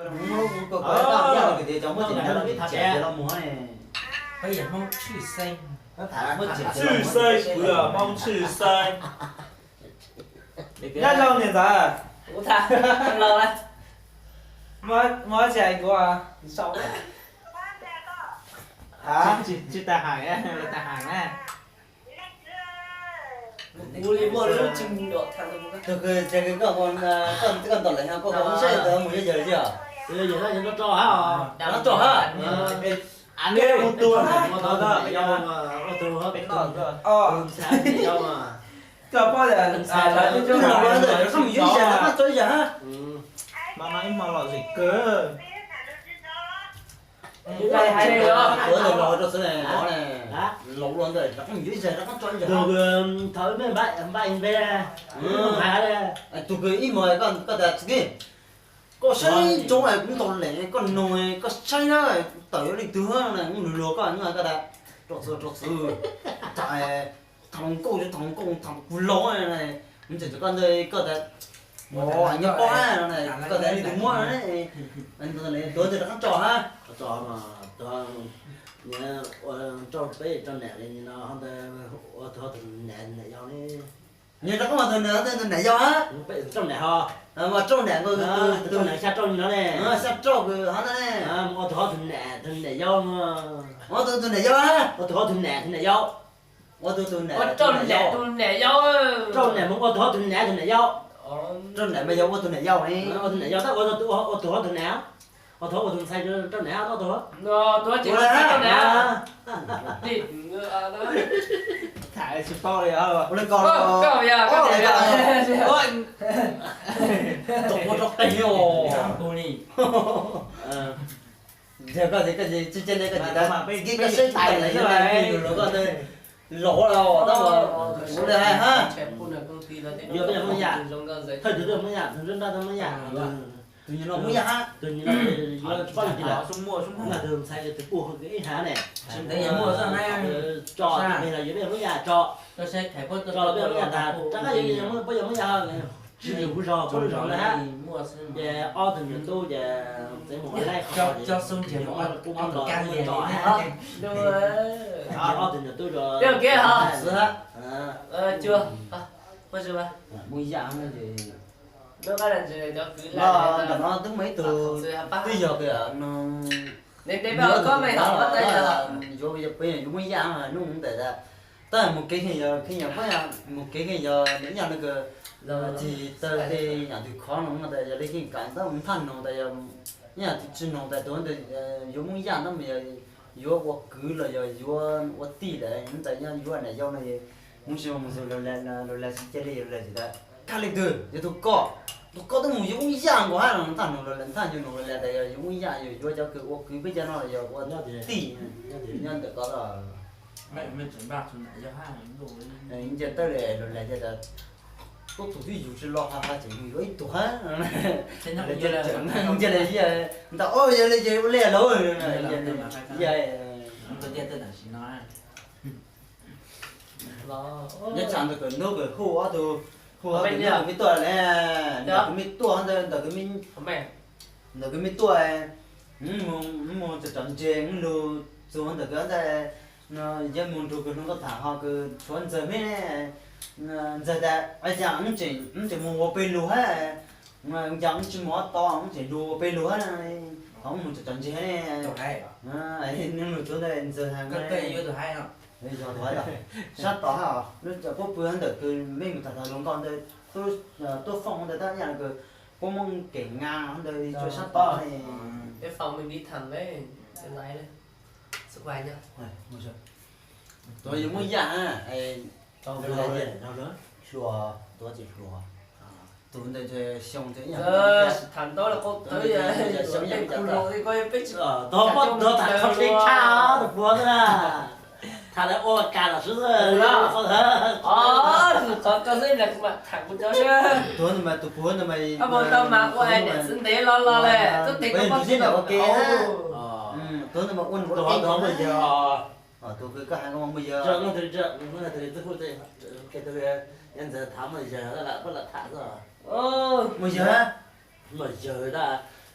Muab lub kuv koj koj tab nyob rau tias cov muab cem nyob rau tias cem tias los muag ne. Peb yog Hmoob tshwj xeeb. Tshwj xeeb, kuv yog Hmoob tshwj xeeb. Nyob zoo niam ntxawm. Kuv tham laus na. Muaj dab tsi hais kuv? Tsis tas hais, tsis tas hais na. Kuv li muaj lub tswg nrov tham. Tus kws, koj, koj ntaus lawm no koj, koj saib tus mus yog yawg tsis yog? Yog yawg no yog nrov rau hab os. Nrov rau hab. Ua tus, ua tus, ua tus, ua tus, ua tus. Koj paub tias tus laus ntawd rov qab mus yuav ib zag rov qab tso ib zag hab. Mas no ib hmo lom zem kawg. Tuav tus laus rau xwb ne, laus ua ntawm rov qab mus yuav ib zag rov qab tso ib zag. Tus kws thaum wb npaj npe, hais tus kws ib hmos koj tas txiv, koj saib tsoov kuv ntaus lem koj noog koj saib na, tawm yuav leej twg na, luag luag koj, koj tas rau txwv rau txwv, tham hluas nkauj tham hluas nkauj tham kuv laus, mus tseem koj ntawd koj tas nyob pob no, koj tas leej twg muab no, tuav ntawd rov qab tso hab. Tso mas, rau peb rau nam li no, ua tus ho tus nam nam yau ne. Nyias rov qab mas tus nam, tus nam yau hab. Rau nam ho, mas rau nam, rau nam xya rau li no ne. Xya rau kws hov ntag ne. Ua tus ho tus nam, tus nam yau. Ua tus tus nam yau hab. Ua tus ho tus nam, tus nam yau. Ua tus tus nam, tus nam yau. Rau nam mas ua tus ho tus nam, tus nam yau. Rau nam mas yog ua tus nam yau ne. Ua tus nam yau tab ua tus ho tus nam. Ua tus ho ua tus ntxhais rau nam tab ua tus ho. Tus ho tsis ua ntxhais rau nam. Tham tsis paub li. Ua li ko, koj yog, koj yog, ua rau qeeg os. Yog koj, koj tsis, koj tsis tas, koj saib tais lawm, koj laus lawm tab ua li hais hab. Yuav peb yog Hmoob Yaj, thawj tug twb Hmoob Yaj, tus nruab nrab twb Hmoob Yaj. Tus nyuam no Hmoob Yaj hab. Tus nyuam no yuav poj niam los, tus ntxhais tus pub ib hab ne. Tso, yuav peb yog Hmoob Yaj tso, tso peb yog Hmoob Yaj tas, rov qab yuav peb yog Hmoob Yaj, tsis yog kuv zog, peb lub zog na. Ces ob tug nyuam tub ces txiv mus laij qhov, ob tug nyuam tub rau xwb hab. Hmoob Yaj no, ntawm no twb muaj ib tug, twb yog kws no, yuav, yuav peb yog Hmoob Yaj hnub ntawd tas, tab mus kev kheej yog kheej yog peb, mus kev kheej yog nws ib yam no kws txig taw tej yam twg khov no tas yog li kheej kam tab mus thaj noog tas yog ib yam twg tsis noog tas tus ntawd yuav Hmoob Yaj tab mus yog yuav ua kwv los yog yuav ua tij lawm tas yuav nam yau no, Hmoob Yaj mus xyuas los lawm, los lawm tsis cia li los lawm tsis tas kag li twg yog tus koj, tus koj twb mus yuav Hmoob Yaj nkaus hab no thaj noog los lawm thaj yuav noog los lawm tas yog yuav Hmoob Yaj yog yuav cov kws ua kwv peb cov no los yog ua tij nyob ntawm ko los. Nce tawb li los lawm tas, koj tus twb yug tsis los ha ha tseem mus yuav ib tug hab. Nce li ntawd, o yog li ces ua li lawm. Nyob tsam ntawm kawm hnub kawm hu ob tug, hu ob tug hnub kawm me tuaj ne, ntawm kawm me tuaj ntawd, ntawm kawm me tuaj, mus tsom tsom ntses lug txug ntawm kawm ntawd, yog mus nrug kawm hluas nkauj tham ho kawm tshuav ntxawg me, ntxawg tas, cas wb tseem mus ua peg lug hab, cas wb tsis mus ob tog wb tseem lug ua peg lug hab, ho wb mus tsom tsom ntses ne. Nws lug txug ntawd ntxawg has, yog tus hais sab tod hab, lub pub pw ntawm kawm me mus tham tham hluas nkauj ntawd, tuaj foom ntawd tab yam kawm puab Moob Keem Nga ntawd tsuas sab tod ne. Tuav yog Moob Yaj, hluas, tuav ces hluas, tus ntawd xyoo tham ntau li qau tawv, xyoo yam cov tau, tuav tham kho tsheb tshaj tus puav na. Tham lawv ua kas los swb, qhov ko xwb kuv mam tham kuv cov xwb. Tuav ntawd mas tus puav ntawd mas, ab, tau mas ua niam txiv ntev los los lawm, tub tes koj poj ntsuam ua ke, tuav ntawd mas ua nws ua ke, tuav ntawd mas yawg, tus kws koj hais ko mas muaj yawg, yawg ntxawg tham muaj yawg, muaj yawg, muaj yawg tas.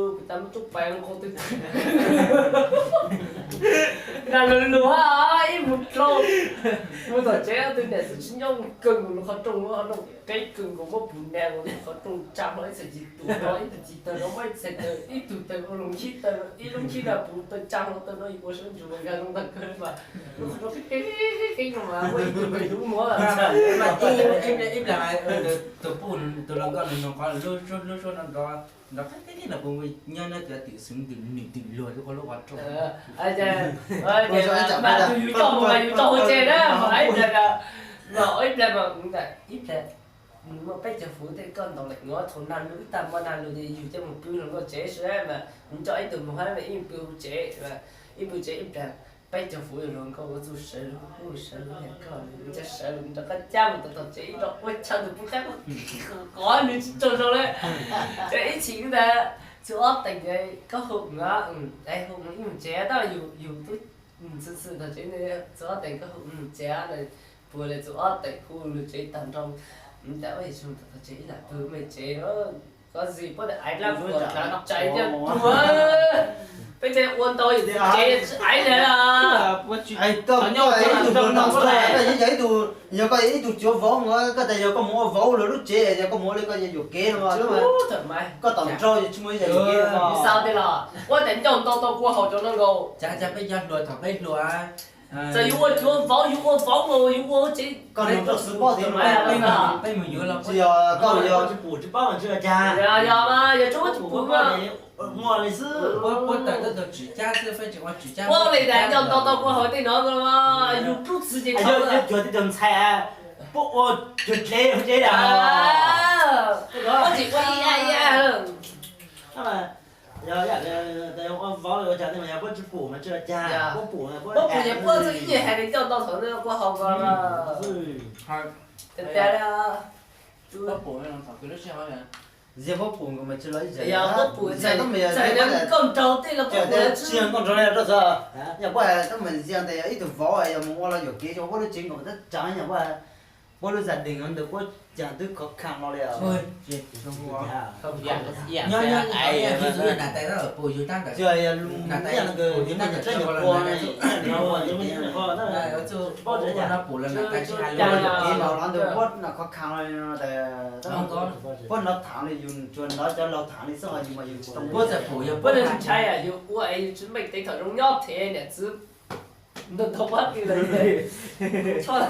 kuv tab muab coj pais nqaus twg. Nag lug lug ib mus dlhau, mus tom tsev ob tug niam txiv tsis nyob, mus kawg nkaus lub qhov rooj, lub qhov rooj qeb kawg nkaus, muab puv nag nkaus lub qhov rooj tsa hlo ib txhais ci tus no, ib txhais ci tawg no, muab ib txhais tawg, ib tug tawg ua lub nkhib tawg, ib lub nkhib no puv tawg tsa hlo tawg no, yuav ua sab ntsuas nkaus zoo ntag kawg mas. Lub qhov rooj qeb qeb qeb no mas muaj ib tug tawg lub muab. Ib plag tus puj tus hluas nkauj nws nug qhov lub suab no nrov, nrov qeb qeb no puas nyob nyob tias twm xwv twm nws twm luag rau qhov lub qhov rooj. Mas tus yus coj mus mas yus tso hauv tsev na, mas ib plag, ib plag mas ib plag muaj peb caug fuv tej koj ntaus lawm, nyob thaum nag lug ib tag npaj nag lug ces yus coj mus pw hluas nkauj tsev xwb mas, nws coj ib tug mus hab mas ib pw hauv tsev, ib pw tsev ib plag, peb caug fuv yus hluas nkauj ua txuj sawv lug, sawv lug, koj nws coj sawv lug rov qab cab mus tom tsev ib rov ua chaw tus puj qab qov nws tsis tsaug zog li. Ces ib chim ntag, txug ob teev koj hu, hu ib mus tsev tab yus tub xwm xwm tom tsev, txug ob teev koj hu mus tsev, puag li txug ob teev hu lug tsev tag nrho, tas ua yam tsis mus tom tsev ib lam pw me tsev, koj zis puab tes aiv dlaab puas dlav tsaiv tiag tuag. Peb tsev ua ntau yam tsev tsis aiv li. Yog koj ib tug cuav vauv, koj tas yog koj mus ua vauv lawv lub tsev, yog koj mus ua li koj yuam kev no, koj tom nraug yog tsis muaj ib yam yuam kev no. Xav tias los ua tas ncauj ntau tau kua haus rau no nkaus. Cas cas peb cov hluas thaum peb hluas, txawm yus ua cuav vauv, yus ua vauv los yus ua tsev, koj nraug xwb pob tias peb mus yuav los tsis yog koj yog tsis pum tsis paub mas tsis ua cas. Yog mas yog tsis pum muaj li xwb. Puab tawm tuaj thaum tswm cab xwb, peb tseem ua tswm cab. Puab li tas ncauj ntau tau kua haus tej no, yus rub txwv ces yog cuag tej tug ntxhais, puab ua cuag dlev ua dlev dag. Puab tsis ua ib yam ib yam. Yog ua vauv ua cas tej mas yog puab tsis pum mas tsis ua cas, puab pum, puab pum ces puab txawj ib yam hais li ncauj ntau thaum kua haus ko. Tiag tiag li. Puab pum no thaum kws lub sij hawm Ziag puab pum nkaus mas tsis los ib yam. Yog puab pum txawm koj nraug tej los puab pum tsis yog nkauj nraug li rau txog, yog puab hais tab mas Ziag ntawd yog ib tug vauv yog mus ua los yuam kev rau puab lub tsev nkaus tab tsav yog puab, puab lub zaj deeg ntawd puab cas twb khov kha los li. Nyob nyob yus tus yog nam tais tab tom pum yus tab ntawd, nam tais pum yus tab ntawd tsis ua los nam tais txuj, ua no pum los nam tais tsis hais lus, los ntawd puab khov kha los li no tas, puab hnov tham li yus tsuas hnov cov laug tham li xwb ho yus mas yus puab txawm pum yog puab ntshai yus ua es yus tsis meej tev thaum zoo nyob them niam txiv ntau ntau pab twg lawm. Txhob